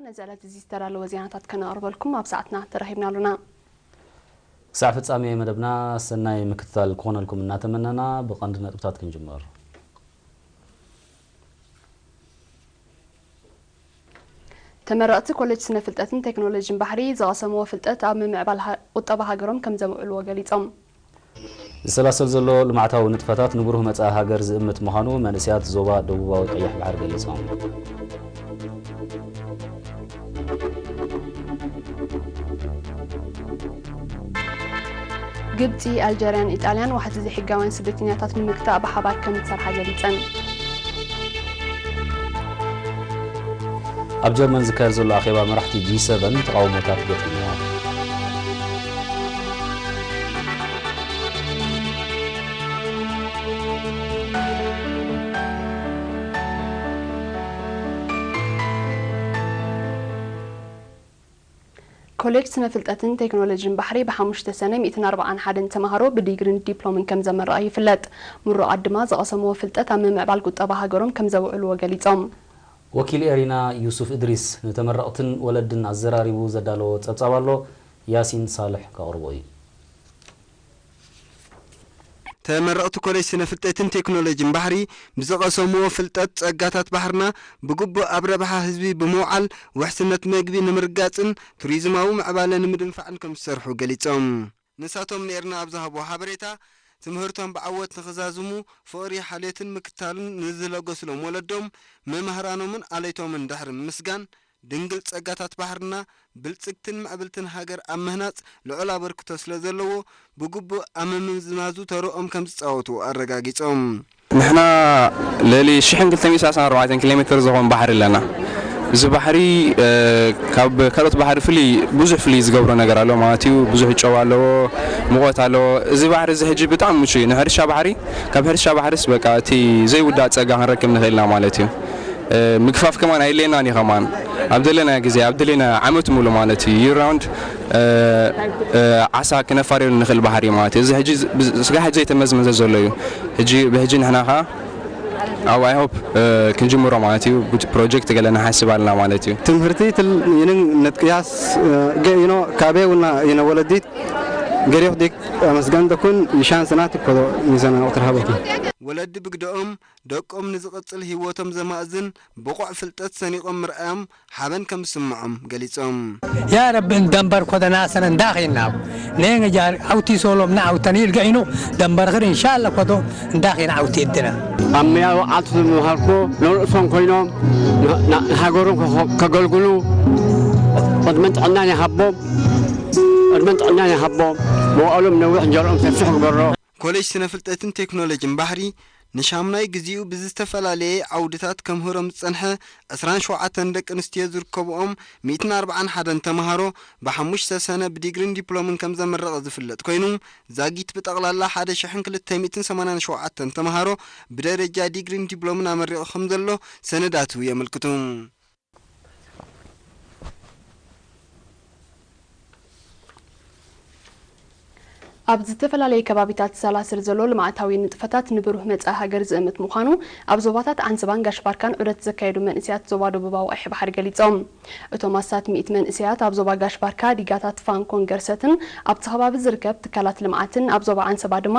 ነዚ ዕለት እዚ ዝተዳለወ ዜናታት ከነቕርበልኩም ኣብ ሰዓትና ተራኺብና ኣሎና። ክሳዕ ፍጻሜ መደብና ሰናይ ምክትታል ክኾነልኩም እናተመነና፣ ብቐንዲ ነጥብታት ክንጅምር። ተመረቕቲ ኮሌጅ ስነ ፍልጠትን ቴክኖሎጂን ባሕሪ ዝቐሰምዎ ፍልጠት ኣብ ምምዕባል ሃ-፣ ቁጠባ ሃገሮም ከም ዘምዕብልዎ ገሊጾም። ዝሰላሰል ዘሎ ልምዓታዊ ንጥፈታት ንብሩህ መጻኢ ሃገር ዝእምት ምዃኑ መንእሰያት ዞባ ደቡባዊ ቀይሕ ባሕሪ ገሊጾም። ግብጺ፣ ኣልጀርያን ኢጣልያን ዋሕዚ ዘይሕጋውያን ስደተኛታት ንምግታእ ብሓባር ከም ዝሰርሓ ገሊጸን። ኣብ ጀርመን ዝካየድ ዘሎ ኣኼባ መራሕቲ ጂ ሰቨን ተቓውሞታት ገጢምዎ። ኮሌጅ ስነ ፍልጠትን ቴክኖሎጂን ባሕሪ ብሓሙሽተ ሰነ ሚእትን ኣርባዓን ሓደን ተምሃሮ ብዲግሪን ዲፕሎምን ከም ዘመረቐ ይፍለጥ። ምሩቓት ድማ ዝቐሰምዎ ፍልጠት ኣብ ምምዕባል ቁጠባ ሃገሮም ከም ዘውዕልዎ ገሊጾም። ወኪል ኤሪና ዩሱፍ እድሪስ ንተመረቕትን ወለድን ኣዘራሪቡ ዘዳለዎ ጸብጻብ ኣሎ፣ ያሲን ሳልሕ ከቕርቦ እዩ። ተመረቕቲ ኮሌጅ ስነ ፍልጠትን ቴክኖሎጂን ባሕሪ ብዝቐሰምዎ ፍልጠት ጸጋታት ባሕርና ብግቡእ ኣብ ረብሓ ህዝቢ ብምውዓል ውሕስነት መግቢ ንምርጋጽን ቱሪዝማዊ ምዕባለ ንምድንፋዕን ከም ዝሰርሑ ገሊጾም። ንሳቶም ንኤርና ኣብ ዝሃብዎ ሓበሬታ፣ ትምህርቶም ብዓወት ንኽዛዝሙ ፍቕሪ ሓልዮትን ምክታልን ንዝለገሱሎም ወለዶም፣ መምህራኖምን ኣለይቶምን ድሕሪ ምምስጋን፣ ድንግል ጸጋታት ባሕርና ብልጽግትን ምዕብልትን ሃገር ኣብ ምህናጽ ልዑል ኣበርክቶ ስለ ዘለዎ፣ ብግቡእ ኣብ ምምዝማዙ ተርኦም ከም ዝጻወቱ ኣረጋጊጾም። ንሕና ልዕሊ ሽሕን ክልተ ሚእትን ሰላሳን ኣርባዕተን ኪሎ ሜትር ዝኸውን ባሕሪ ኣለና። እዚ ባሕሪ፣ እ፣ ካብ ካልኦት ባሕሪ ፍልይ፣ ብዙሕ ፍልይ ዝገብሮ ነገር ኣሎ ማለት እዩ። ብዙሕ ጨው ኣለዎ፣ ሙቐት ኣለዎ። እዚ ባሕሪ እዚ ሕጂ ብጣዕሚ ምቹእ እዩ ንሕርሻ ባሕሪ። ካብ ሕርሻ ባሕሪስ በቃ እቲ ዘይውዳእ ጸጋ ክንረክብ ንኽእል ኢና ማለት እዩ። እ፣ ምግፋፍ ከማን ኣየድልየናን እዩ ከማን። ኣብ ደለናዮ ግዜ፣ ኣብ ደለናዮ ዓመት ሙሉ ማለት እዩ፣ year round፣ እ፣ እ፣ ዓሳ ክነፋርየሉ ንኽእል ባሕሪ ማለት እዩ። እዚ ሕጂ ዝ-፣ ብ-፣ ስጋብ ሕጂ ዘይተመዝመዘ ዘሎ እዩ። ሕጂ፣ ብሕጂ ንሕና ኸኣ ኣብ I hope፣ እ፣ ክንጅምሮ ማለት እዩ። ቡት-፣ ፕሮጀክት ገለ ንሓስብ ኣለና ማለት እዩ። ትምህርቲ ትል-፣ ይንን ነጥቅያስ፣ እ፣ ገ-፣ ይኖ፣ ካቤ ውና፣ ይኖ፣ ወለዲት ገሪኹ ዲክ ኣመስጋን ደኩን ይሻን ሰናት ይኮዶ ሚዛና ወትር ሃበኩ። ወለዲ ብግደኦም፣ ደቆም ንዝቕጽል ህይወቶም ዘማእዝን ብቑዕ ፍልጠት ሰኒቖም ምርኣዮም ሓበን ከም ዝስምዖም ገሊጾም። يا رب ندمبر كذا ناسنا داخلنا. نين جار عوتي سولوم نعوتني القينو دمبر غير إن شاء الله كذا داخلنا عوتي الدنا. ኣብ መያዊ ዓቱ ዝመሃርኩ ንርእሶም ኮይኖም ን-፣ ን-፣ ንሃገሮም ከ-፣ ከገልግሉ ዕድመን ጥዕናን ይሃቦም፣ ዕድመን ጥዕናን ይሃቦም፣ መዋእሎም ነዊሕ እንጀርኦም ሰፊሕ ግበሮ። ኮሌጅ ስነ ፍልጠትን ቴክኖሎጂን ባሕሪ ንሻሙናይ ግዜኡ ብዝተፈላለየ ዓውድታት ከምህሮም ዝጸንሐ ዕስራን ሸውዓተን ደቂ ኣንስትዮ ዝርከብኦም ሚእትን ኣርባዓን ሓደን ተምሃሮ ብሓሙሽተ ሰነ ብዲግሪን ዲፕሎምን ከም ዘመረቐ ዝፍለጥ ኮይኑ፣ ዛጊት ብጠቕላላ ሓደ ሽሕን ክልተ ሚእትን ሰማንያን ሸውዓተን ተምሃሮ ብደረጃ ዲግሪን ዲፕሎምን ኣመሪቑ ከም ዘሎ ሰነዳቱ የመልክቱ። ኣብ ዝተፈላለዩ ከባቢታት ዝሰላስል ዘሎ ልምዓታዊ ንጥፈታት ንብሩህ መጻኢ ሃገር ዝእምት ምዃኑ ኣብ ዞባታት ዓንሰባን ጋሽ ባርካን ዑደት ዘካየዱ መንእሰያት ዞባ ደቡባዊ ቀይሕ ባሕሪ ገሊጾም። እቶም ኣስታት ሚእቲ መንእሰያት ኣብ ዞባ ጋሽ ባርካ፣ ዲጋታት ፋንኮን ገርሰትን ኣብቲ ከባቢ ዝርከብ ትካላት ልምዓትን ኣብ ዞባ ዓንሰባ ድማ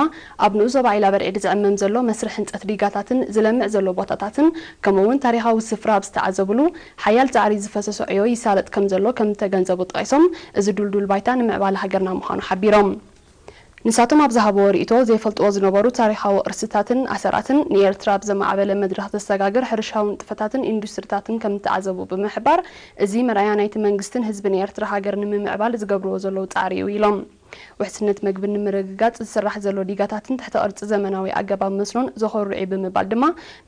ኣብ ንኡስ ዞባ ኢላበርዒድ ዝዕመም ዘሎ መስርሕ ህንጸት ዲጋታትን ዝለምዕ ዘሎ ቦታታትን ከምኡ እውን ታሪኻዊ ስፍራ ኣብ ዝተዓዘብሉ ሓያል ጻዕሪ ዝፈሰሶ ዕዮ ይሳለጥ ከም ዘሎ ከም እተገንዘቡ ጠቒሶም፣ እዚ ዱልዱል ባይታ ንምዕባለ ሃገርና ምዃኑ ሓቢሮም። ንሳቶም ኣብ ዝሃብዎ ርእይቶ፣ ዘይፈልጥዎ ዝነበሩ ታሪኻዊ ቅርስታትን ኣሰራትን ንኤርትራ ኣብ ዘማዕበለ መድረኽ ዘሰጋግር ሕርሻዊ ንጥፈታትን ኢንዱስትሪታትን ከም እተዓዘቡ ብምሕባር፣ እዚ መርኣያ ናይቲ መንግስትን ህዝብን ኤርትራ ሃገር ንምምዕባል ዝገብርዎ ዘለዉ ጻዕሪ እዩ ኢሎም። ውሕስነት መግቢ ንምርግጋጽ ዝስራሕ ዘሎ ዲጋታትን ትሕተ ቅርጺ ዘመናዊ ኣገባብ መስኖን ዘኹርዕ እዩ ብምባል ድማ፣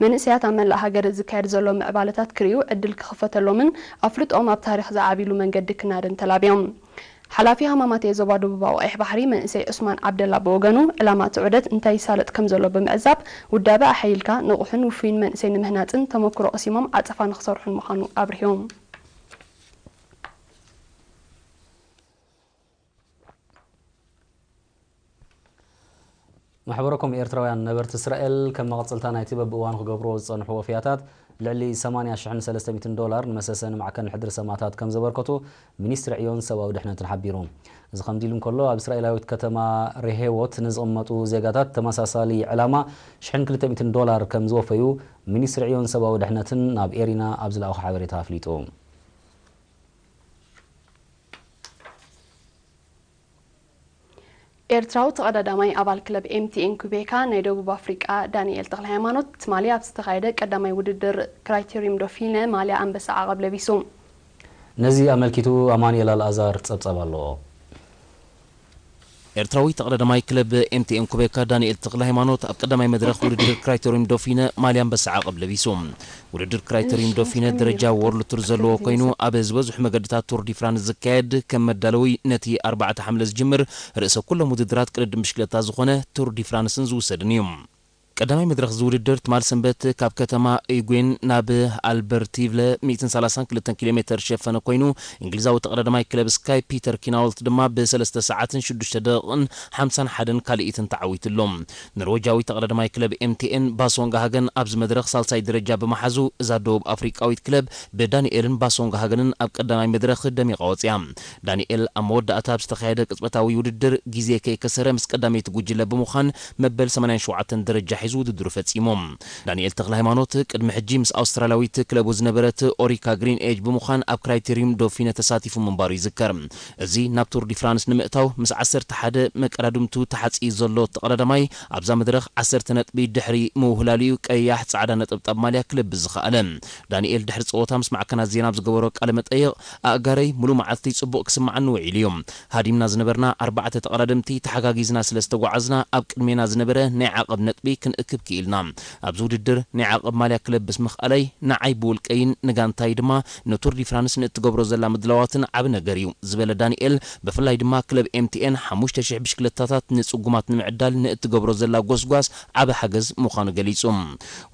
መንእሰያት ኣብ መላእ ሃገር ዝካየድ ዘሎ ምዕባለታት ክርእዩ ዕድል ክኽፈተሎምን ኣፍልጦኦም ኣብ ታሪኽ ዝዓብይሉ መንገዲ ክናደን ተላብዮም። ሓላፊ ሃማማተኤ ዞባ ደቡባዊ ቀይሕ ባሕሪ መንእሰይ ዑስማን ዓብደላ ብወገኑ፣ ዕላማ እቲ ዑደት እንታይ ይሳለጥ ከም ዘሎ ብምዕዛብ፣ ውዳበ ኣሐይልካ ንቑሕን ውፉይን መንእሰይ ንምህናጽን ተመክሮ ቀሲሞም ዓጸፋ ንኽሰርሑን ምዃኑ ኣብሪሁ። ማሕበረኮም ኤርትራውያን ነበርቲ እስራኤል ከም መቐጸልታ ናይቲ በብእዋኑ ክገብርዎ ዝጸንሑ ወፍያታት ልዕሊ ሰማንያ ሽሕን ሰለስተ ሚእትን ዶላር ንመሰሰን ማዕከን ሕድሪ ሰማእታት ከም ዘበርከቱ ሚኒስትሪ ዕዮን ሰብኣዊ ድሕነትን ሓቢሩ። እዚ ከምዚ ኢሉ እንከሎ፣ ኣብ እስራኤላዊት ከተማ ሬሄዎት ንዝቕመጡ ዜጋታት ተመሳሳሊ ዕላማ ሽሕን ክልተ ሚእትን ዶላር ከም ዝወፈዩ ሚኒስትሪ ዕዮን ሰብኣዊ ድሕነትን ናብ ኤሪና ኣብ ዝለኣኾ ሓበሬታ ኣፍሊጡ። ኤርትራዊ ተቐዳዳማይ ኣባል ክለብ ኤምቲኤን ኩቤካ ናይ ደቡብ ኣፍሪቃ ዳንኤል ተኽለሃይማኖት ትማሊ ኣብ ዝተኻየደ ቀዳማይ ውድድር ክራይቴሪዩም ዶፊነ ማልያ ኣንበሳ ዓቐብ ለቢሱ። ነዚ ኣመልኪቱ ኣማኑኤል ኣልኣዛር ጸብጻብ ኣለዎ። ኤርትራዊ ተቐዳዳማይ ክለብ ኤምቲኤን ኩቤካ ዳንኤል ተኽለሃይማኖት ኣብ ቀዳማይ መድረኽ ውድድር ክራይቴሪዩም ዶፊነ ማልያ ኣንበሳ ዓቐብ ለቢሱ። ውድድር ክራይተሪም ዶፊነ ደረጃ ወርልድ ቱር ዘለዎ ኮይኑ፣ ኣብ ዝበዝሑ መገድታት ቱር ዲ ፍራንስ ዝካየድ ከም መዳለዊ ነቲ ኣርባዕተ ሓምለ ዝጅምር ርእሰ ኩሎም ውድድራት ቅድድም ብሽክለታ ዝኾነ ቱር ዲ ፍራንስን ዝውሰድን እዩ። ቀዳማይ መድረኽ እዚ ውድድር ትማል ሰንበት ካብ ከተማ ኢጉን ናብ ኣልበርቲቭለ ሚእትን ሰላሳን ክልተን ኪሎ ሜተር ዝሸፈነ ኮይኑ፣ እንግሊዛዊ ተቐዳዳማይ ክለብ ስካይ ፒተር ኪናውልት ድማ ብሰለስተ ሰዓትን ሽዱሽተ ደቂቕን ሓምሳን ሓደን ካልኢትን ተዓዊትሎም። ኖርወጃዊ ተቐዳዳማይ ክለብ ኤምቲኤን ባሶንጋ ሃገን ኣብዚ መድረኽ ሳልሳይ ደረጃ ብምሓዙ፣ እዛ ደቡብ ኣፍሪቃዊት ክለብ ብዳንኤልን ባሶንጋ ሃገንን ኣብ ቀዳማይ መድረኽ ደሚቓ ወፂኣ። ዳንኤል ኣብ መወዳእታ ኣብ ዝተኻየደ ቅጽበታዊ ውድድር ግዜ ከይከሰረ ምስ ቀዳመይቲ ጉጅለ ብምዃን መበል ሰማንያን ሸውዓተን ደረጃ ሒዙ ውድድሩ ፈጺሙ። ዳንኤል ተኽለሃይማኖት ቅድሚ ሕጂ ምስ ኣውስትራልያዊት ክለቡ ዝነበረት ኦሪካ ግሪን ኤጅ ብምዃን ኣብ ክራይቴሪዩም ዶፊነ ተሳቲፉ ምንባሩ ይዝከር። እዚ ናብ ቱር ዲ ፍራንስ ንምእታው ምስ ዓሰርተ ሓደ መቀዳድምቱ ተሓጺኡ ዘሎ ተቐዳዳማይ ኣብዛ መድረኽ ዓሰርተ ነጥቢ ድሕሪ ምውህላሉ እዩ ቀያሕ ጻዕዳ ነጠብጣብ ማልያ ክለብስ ዝኸኣለ። ዳንኤል ድሕሪ ጸወታ ምስ ማዕከናት ዜና ኣብ ዝገበሮ ቃለ መጠይቕ፣ ኣእጋረይ ሙሉ መዓልቲ ጽቡቕ ክስምዓኒ ውዒሉ እዩ። ሃዲምና ዝነበርና ኣርባዕተ ተቐዳደምቲ ተሓጋጊዝና ስለ ዝተጓዓዝና ኣብ ቅድሜና ዝነበረ ናይ ዓቐብ ነጥቢ ክንእክብ ክኢልና። ኣብዚ ውድድር ናይ ዓቐብ ማልያ ክለብስ ምኽኣለይ ንዓይ ብውልቀይን ንጋንታይ ድማ ንቱር ዲ ፍራንስ ንእትገብሮ ዘላ ምድላዋትን ዓቢ ነገር እዩ ዝበለ ዳንኤል፣ ብፍላይ ድማ ክለብ ኤምቲኤን ሓሙሽተ ሽሕ ብሽክለታታት ንጽጉማት ንምዕዳል ንእትገብሮ ዘላ ጎስጓስ ዓቢ ሓገዝ ምዃኑ ገሊጹ።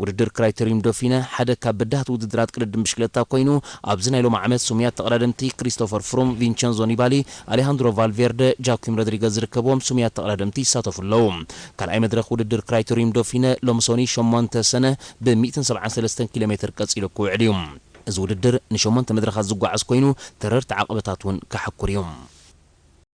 ውድድር ክራይተሪዩም ዶፊነ ሓደ ካብ በዳህቲ ውድድራት ቅድድም ብሽክለታ ኮይኑ፣ ኣብዚ ናይ ሎሚ ዓመት ስሙያት ተቐዳደምቲ ክሪስቶፈር ፍሩም፣ ቪንቸንዞ ኒባሊ፣ ኣሌሃንድሮ ቫልቬርደ፣ ጃኪም ሮድሪገዝ ዝርከብዎም ስሙያት ተቐዳደምቲ ይሳተፉ ኣለዉ። ካልኣይ መድረኽ ውድድር ክራይተሪዩም ዶፊነ ሎሚ ሶኒ ሸሞንተ ሰነ ብ ሚእትን ሰብዓን ሰለስተን ኪሎ ሜተር ቀጺሉ ክውዕል እዩ። እዚ ውድድር ንሸሞንተ መድረኻት ዝጓዓዝ ኮይኑ፣ ተረርቲ ዓቐበታት እውን ከሐኩር እዩ።